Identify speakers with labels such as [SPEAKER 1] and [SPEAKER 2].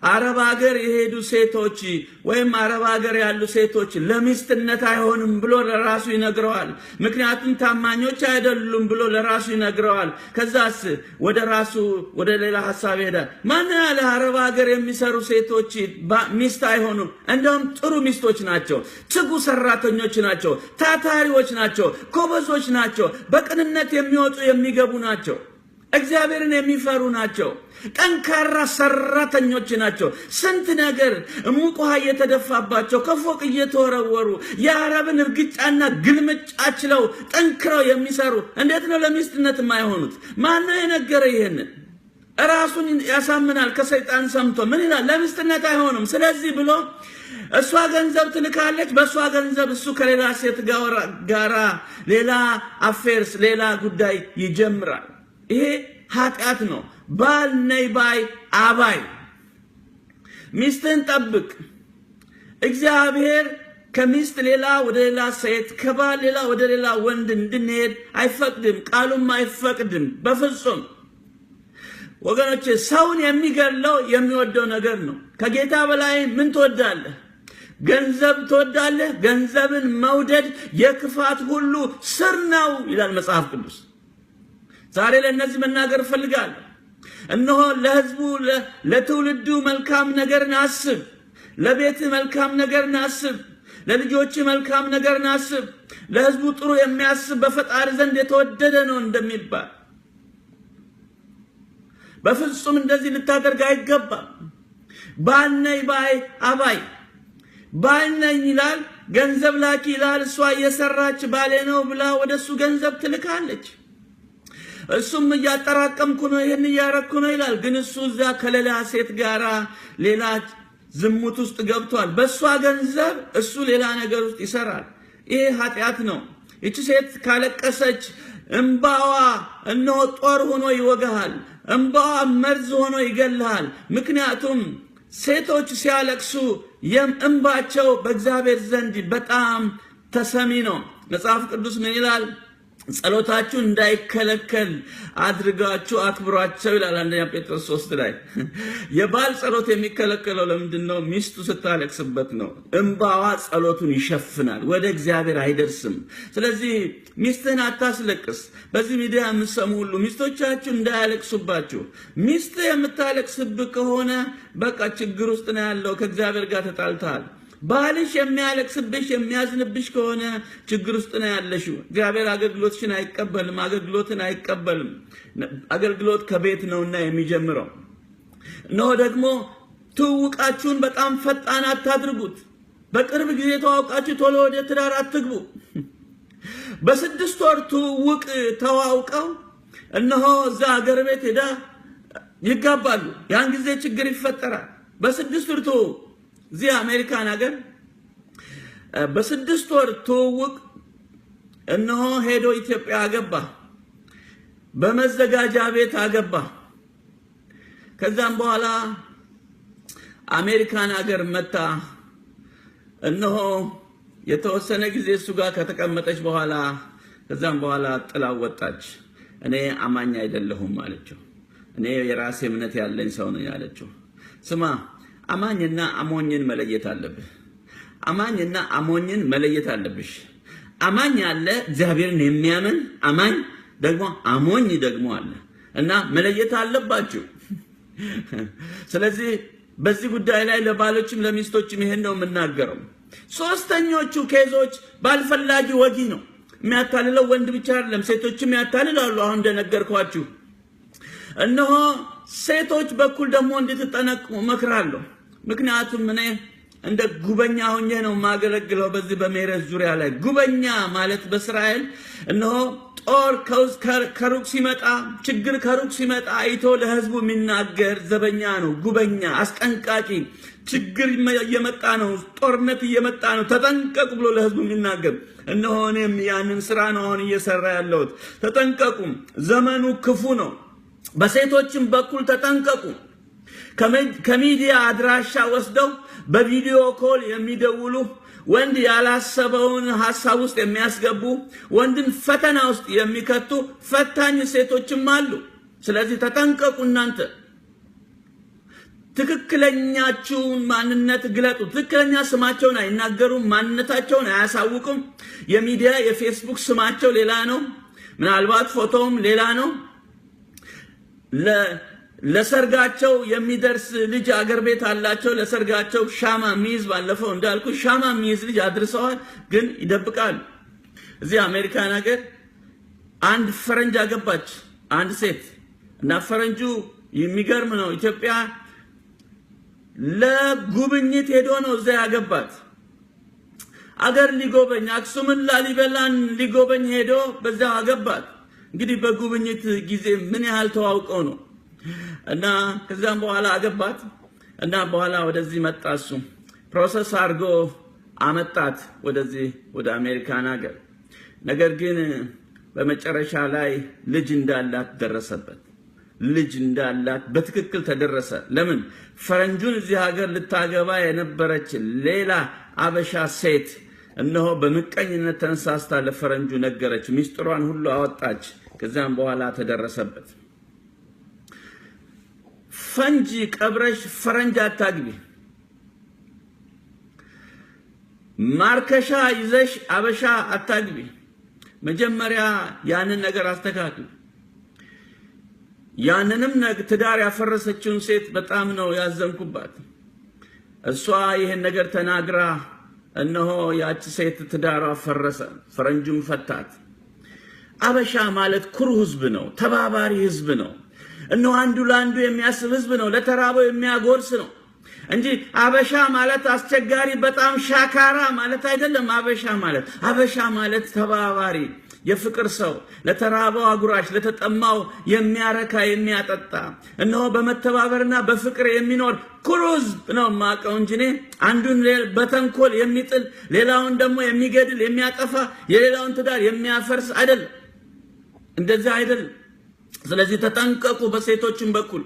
[SPEAKER 1] አረብ ሀገር የሄዱ ሴቶች ወይም አረብ ሀገር ያሉ ሴቶች ለሚስትነት አይሆንም ብሎ ለራሱ ይነግረዋል። ምክንያቱም ታማኞች አይደሉም ብሎ ለራሱ ይነግረዋል። ከዛስ ወደ ራሱ ወደ ሌላ ሀሳብ ይሄዳል። ማን ያለ አረብ ሀገር የሚሰሩ ሴቶች ሚስት አይሆኑም? እንደውም ጥሩ ሚስቶች ናቸው። ትጉ ሰራተኞች ናቸው። ታታሪዎች ናቸው። ጎበዞች ናቸው። በቅንነት የሚወጡ የሚገቡ ናቸው። እግዚአብሔርን የሚፈሩ ናቸው። ጠንካራ ሰራተኞች ናቸው። ስንት ነገር ሙቅ ውሃ እየተደፋባቸው፣ ከፎቅ እየተወረወሩ፣ የአረብን እርግጫና ግልምጫ ችለው ጠንክረው የሚሰሩ እንዴት ነው ለሚስትነት የማይሆኑት? ማን ነው የነገረ ይሄንን? ራሱን ያሳምናል። ከሰይጣን ሰምቶ ምን ይላል? ለሚስትነት አይሆኑም። ስለዚህ ብሎ እሷ ገንዘብ ትልካለች። በእሷ ገንዘብ እሱ ከሌላ ሴት ጋራ ሌላ affairs፣ ሌላ ጉዳይ ይጀምራል። ይሄ ኃጢአት ነው። ባል ነይ ባይ አባይ፣ ሚስትህን ጠብቅ። እግዚአብሔር ከሚስት ሌላ ወደ ሌላ ሴት፣ ከባል ሌላ ወደ ሌላ ወንድ እንድንሄድ አይፈቅድም። ቃሉም አይፈቅድም በፍጹም። ወገኖቼ፣ ሰውን የሚገድለው የሚወደው ነገር ነው። ከጌታ በላይ ምን ትወዳለህ? ገንዘብ ትወዳለህ? ገንዘብን መውደድ የክፋት ሁሉ ስር ነው ይላል መጽሐፍ ቅዱስ። ዛሬ ለእነዚህ መናገር እፈልጋለሁ። እነሆ ለሕዝቡ፣ ለትውልዱ መልካም ነገርን አስብ። ለቤትህ መልካም ነገርን አስብ። ለልጆችህ መልካም ነገርን አስብ። ለሕዝቡ ጥሩ የሚያስብ በፈጣሪ ዘንድ የተወደደ ነው እንደሚባል በፍጹም እንደዚህ ልታደርግ አይገባም። ባል ነይ ባይ አባይ፣ ባል ነኝ ይላል፣ ገንዘብ ላኪ ይላል። እሷ እየሰራች ባሌ ነው ብላ ወደ እሱ ገንዘብ ትልካለች። እሱም እያጠራቀምኩ ነው፣ ይህን እያረኩ ነው ይላል። ግን እሱ እዛ ከሌላ ሴት ጋራ ሌላ ዝሙት ውስጥ ገብቷል። በእሷ ገንዘብ እሱ ሌላ ነገር ውስጥ ይሰራል። ይሄ ኃጢአት ነው። ይቺ ሴት ካለቀሰች እምባዋ እነሆ ጦር ሆኖ ይወጋሃል። እምባዋ መርዝ ሆኖ ይገልሃል። ምክንያቱም ሴቶች ሲያለቅሱ እምባቸው በእግዚአብሔር ዘንድ በጣም ተሰሚ ነው። መጽሐፍ ቅዱስ ምን ይላል? ጸሎታችሁ እንዳይከለከል አድርጋችሁ አክብሯቸው ይላል፣ አንደኛ ጴጥሮስ 3 ላይ። የባል ጸሎት የሚከለከለው ለምንድን ነው? ሚስቱ ስታለቅስበት ነው። እምባዋ ጸሎቱን ይሸፍናል፣ ወደ እግዚአብሔር አይደርስም። ስለዚህ ሚስትህን አታስለቅስ። በዚህ ሚዲያ የምትሰሙ ሁሉ ሚስቶቻችሁ እንዳያለቅሱባችሁ። ሚስትህ የምታለቅስብህ ከሆነ በቃ ችግር ውስጥ ነው ያለው፣ ከእግዚአብሔር ጋር ተጣልተሃል። ባልሽ የሚያለቅስብሽ፣ የሚያዝንብሽ ከሆነ ችግር ውስጥ ነው ያለሽው። እግዚአብሔር አገልግሎትሽን አይቀበልም፣ አገልግሎትን አይቀበልም። አገልግሎት ከቤት ነውና የሚጀምረው። እነሆ ደግሞ ትውውቃችሁን በጣም ፈጣን አታድርጉት። በቅርብ ጊዜ ተዋውቃችሁ ቶሎ ወደ ትዳር አትግቡ። በ6 ወር ትውውቅ ተዋውቀው እነሆ እዛ ሀገር ቤት ሄዳ ይጋባሉ። ያን ጊዜ ችግር ይፈጠራል። በ6 ወር ትውውቅ፣ እዚህ አሜሪካን ሀገር በ6 ወር ትውውቅ እነሆ ሄዶ ኢትዮጵያ አገባ። በመዘጋጃ ቤት አገባ። ከዛም በኋላ አሜሪካን ሀገር መጣ። እነሆ የተወሰነ ጊዜ እሱ ጋር ከተቀመጠች በኋላ ከዛም በኋላ ጥላ ወጣች። እኔ አማኝ አይደለሁም አለችው። እኔ የራሴ እምነት ያለኝ ሰው ነኝ አለችው። ስማ፣ አማኝና አሞኝን መለየት አለብህ። አማኝና አሞኝን መለየት አለብሽ። አማኝ አለ፣ እግዚአብሔርን የሚያምን አማኝ፣ ደግሞ አሞኝ ደግሞ አለ እና መለየት አለባችሁ። ስለዚህ በዚህ ጉዳይ ላይ ለባሎችም ለሚስቶችም ይሄን ነው የምናገረው። ሶስተኞቹ case ኦች ባል ፈላጊ ወጊ ነው። የሚያታልለው ወንድ ብቻ አይደለም፣ ሴቶችም ያታልላሉ። አሁን እንደነገርኳችሁ እነሆ ሴቶች በኩል ደግሞ እንድትጠነቀቁ እመክራለሁ። ምክንያቱም እኔ እንደ ጉበኛ ሆኜ ነው የማገለግለው በዚህ በ marriage ዙሪያ ላይ። ጉበኛ ማለት በእስራኤል እነሆ ጦር ከሩቅ ሲመጣ፣ ችግር ከሩቅ ሲመጣ አይቶ ለሕዝቡ የሚናገር ዘበኛ ነው። ጉበኛ፣ አስጠንቃቂ፣ ችግር እየመጣ ነው፣ ጦርነት እየመጣ ነው፣ ተጠንቀቁ ብሎ ለሕዝቡ የሚናገር። እነሆ እኔም ያንን ስራ ነው አሁን እየሰራ ያለሁት። ተጠንቀቁ፣ ዘመኑ ክፉ ነው። በሴቶችም በኩል ተጠንቀቁ። ከሚዲያ አድራሻ ወስደው በ video call የሚደውሉ፣ ወንድ ያላሰበውን ሀሳብ ውስጥ የሚያስገቡ፣ ወንድን ፈተና ውስጥ የሚከቱ ፈታኝ ሴቶችም አሉ። ስለዚህ ተጠንቀቁ እናንተ። ትክክለኛችሁን ማንነት ግለጡ። ትክክለኛ ስማቸውን አይናገሩም፣ ማንነታቸውን አያሳውቁም። የሚዲያ የፌስቡክ ስማቸው ሌላ ነው፣ ምናልባት ፎቶውም ሌላ ነው። ለሰርጋቸው የሚደርስ ልጅ አገር ቤት አላቸው። ለሰርጋቸው ሻማ የሚይዝ፣ ባለፈው እንዳልኩ ሻማ የሚይዝ ልጅ አድርሰዋል፣ ግን ይደብቃሉ። እዚህ አሜሪካን ሀገር አንድ ፈረንጅ አገባች አንድ ሴት እና ፈረንጁ የሚገርም ነው። ኢትዮጵያ ለጉብኝት ሄዶ ነው እዛ ያገባት። አገር ሊጎበኝ፣ አክሱምን ላሊበላን ሊጎበኝ ሄዶ በዛው አገባት። እንግዲህ በጉብኝት ጊዜ ምን ያህል ተዋውቀው ነው። እና ከዚያም በኋላ አገባት እና በኋላ ወደዚህ መጣ። እሱ process አድርጎ አመጣት ወደዚህ ወደ አሜሪካን ሀገር። ነገር ግን በመጨረሻ ላይ ልጅ እንዳላት ደረሰበት። ልጅ እንዳላት በትክክል ተደረሰ። ለምን? ፈረንጁን እዚህ ሀገር ልታገባ የነበረች ሌላ አበሻ ሴት እነሆ በምቀኝነት ተነሳስታ ለፈረንጁ ነገረች። ሚስጥሯን ሁሉ አወጣች። ከዚያም በኋላ ተደረሰበት። ፈንጂ ቀብረሽ ፈረንጅ አታግቢ። ማርከሻ ይዘሽ አበሻ አታግቢ። መጀመሪያ ያንን ነገር አስተካክል። ያንንም ትዳር ያፈረሰችውን ሴት በጣም ነው ያዘንኩባት። እሷ ይህን ነገር ተናግራ እነሆ ያቺ ሴት ትዳሯ ፈረሰ፣ ፈረንጁም ፈታት። አበሻ ማለት ኩሩ ህዝብ ነው፣ ተባባሪ ህዝብ ነው። እነሆ አንዱ ለአንዱ የሚያስብ ህዝብ ነው፣ ለተራበው የሚያጎርስ ነው እንጂ አበሻ ማለት አስቸጋሪ በጣም ሻካራ ማለት አይደለም። አበሻ ማለት ተባባሪ፣ የፍቅር ሰው፣ ለተራበው አጉራሽ፣ ለተጠማው የሚያረካ የሚያጠጣ፣ እነሆ በመተባበርና በፍቅር የሚኖር ኩሩ ህዝብ ነው የማውቀው እንጂ እኔ አንዱን በተንኮል የሚጥል፣ ሌላውን ደግሞ የሚገድል፣ የሚያጠፋ፣ የሌላውን ትዳር የሚያፈርስ አይደለም። እንደዚህ አይደለም። ስለዚህ ተጠንቀቁ። በሴቶችም በኩል